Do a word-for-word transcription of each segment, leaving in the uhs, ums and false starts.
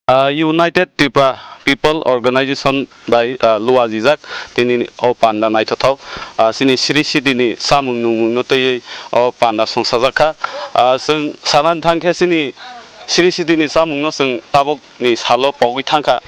Ah, United Tripura People Organization bai, ah, luajijak tini o panda naithothok, ah, chini sri siti ni samung nungmung no twiwi o panda songchajak kha. Ah, chwng sana thang khe chini sri siti ni samung no chwng tabuk ni salo pogwi thang kha,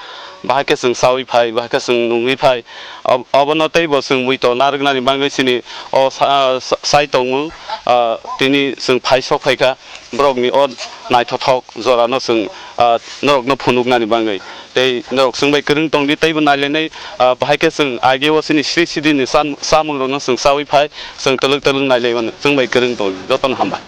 bahai khe chwng chawi phai, bahai khe chwng nungwi phai. Ob-, obono teibo chwng muitu narwknani bagwi chini o sa-, sa-, sai tongmung, ah, tini chwng phai sok phai kha. Borokni o naithothok jorano chwng, ah, norokno phunuknani bagwi. Tei norok chwng bai kwrwng tongdi, teibo nailainai, ah, bahai khe chwng ageo chini sri siti ni chan-, chamungrokno chwng chawi phai, chwng twlwk twlwk nailaimano chwng bai kwrwng tongdi. Jotono hambai.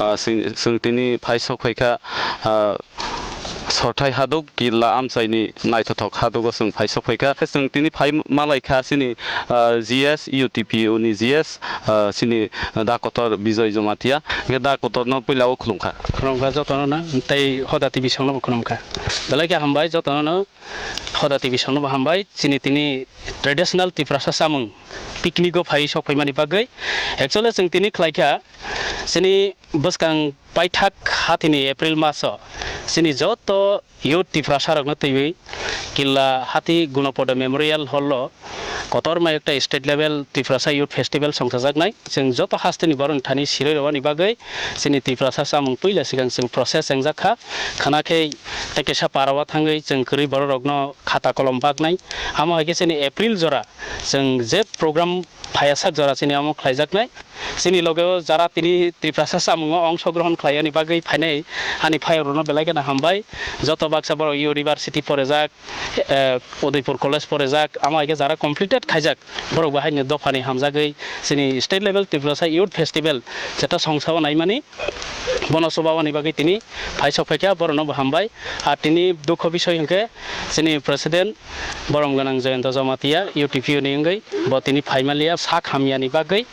Ah, chwng, chwng tini phai sok phai kha, ah, Sorthai Haduk Killa Amchaini naithothok hadugo chwng phai sok phai kha. Chwng tini phai malai kha chini, ah, G S, U T P O ni G S, ah, chini Da Kotor Bijoy Jamatia. Hwnkhe Da Kotorno puila o khulum kha. Khulum kha jotono no, tei Hoda T V songno bo khulum kha. Belai khe hambai jotono no. Hoda T V songno bo hambai, chini tini traditional Tiprasa chamung picnic o phai sok phaimani bagwi. Actually, chwng tini khlai kha, chini bwskang paithak hathini April maso chini joto youth Tiprasa rokno twiwi Killa hati Gunopodo Memorial Hall o kotorma ekta state level Tiprasa Youth Festival songchajaknai. Chwng joto hasteni borokni thani sirwi rwani bagwi chini Tiprasa chamung puila swkang chwng process wngjak kha. Khana khe tei kaisa para o thangwi chwng kwrwi borok rokno khata kolom baknai. Amo hai khe chini April jora chwng je program phaiya sak jora chini amo khlaijaknai. Chini loge o jara tini Tiprasa chamung o ongsho grohon khlaiyani bagwi phainai ani phayok rokno belai kheno hambai. Joto baksa borok university porejak, eh, Udaipur College porejak, amo hai khe jara completed khaijak, borok bo haino dophani hamjagwi chini state level Tiprasa Youth Festival jeta songsa o naimani, bono chubawani bagwi tini phai sok phaikha, borokno bo hambai. Ar tini dukho bisoi hwnkhe chini president borom gwnang Jayanta Jamatia U T P O ni wngwi bo tini phaimaliya sak hamyani bagwi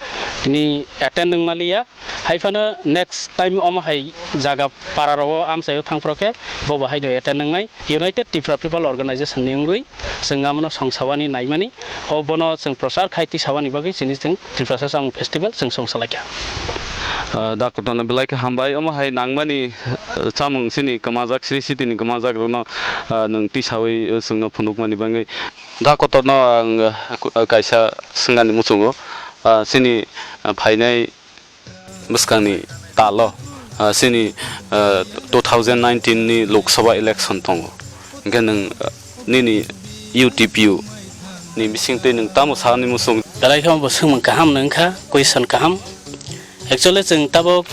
tini attend wngmaliya. Hai phano next time omo hai jaga para rogo amchaio thangphro khe bo bo haino attend wngnai United Tripura People Organization ni wngwi chwng amono songsawani naimani, o bono chwng prochar khai tisawani bagwi chini chwng Tiprasa Chamung Festival chwng songsa laikha. Ah, da kotorno belai khe hambai. Omo hai nangmani, ah, chamung chini kwmajak, Sri Siti ni kwmajak rokno, ah, nwng tisawi, ah, chwngno phunukmani bagwi. Da kotorno ang, ah, ku-, ah, kaisa swngnani muchungo. Ah, chini, ah, phainai bwskangni talo, ah, chini, ah, two thousand nineteen ni Lok Sabha election tongo. Hwnkhe nwng, ah, nini U T P U ni bisingtwi nwng tamo sani muchung? Belai khe bo swngmung kaham no wngkha, question kaham. Actually, chwng tabuk,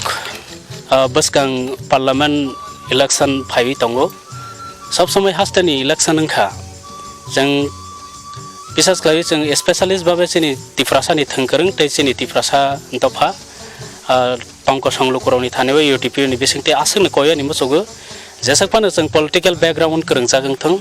ah, bwskang parliament election phaiwi tongo. Sob somoi hasteni election wngkha. Chwng bisas khlaiwi chwng specialist babe chini Tiprasani thwngkwrwng tei chini Tiprasa dopha, ah, tongkosong lukurokni thani o U T P ni bisingtwi aswkno koi ani muchugo. Jeswk phano chwng political background kwrwngjak wngthwng,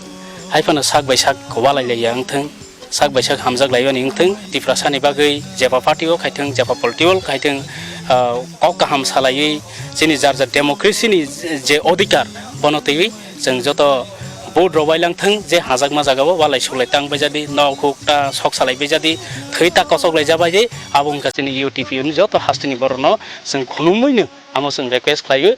hai phano sak bai sak walai laiya wngthwng. Sak bai sak hamjak lai ani wngthwng, Tiprasani bagwi jeba party o khaithwng, jeba political khaithwng, ah, kok kaham salaiwi chini jar jar democracy ni je odhikar bono twiwi chwng joto vote rok wailang thwng, je hajakma jaga o walai suklai tang bai jadi, nok huk ta sok salai bai jadi, thwi ta kosok lai ja bai di, abo wngkha chini U T P ni joto hasteni borok no chwng khulumwi no amo chwng request khlai o.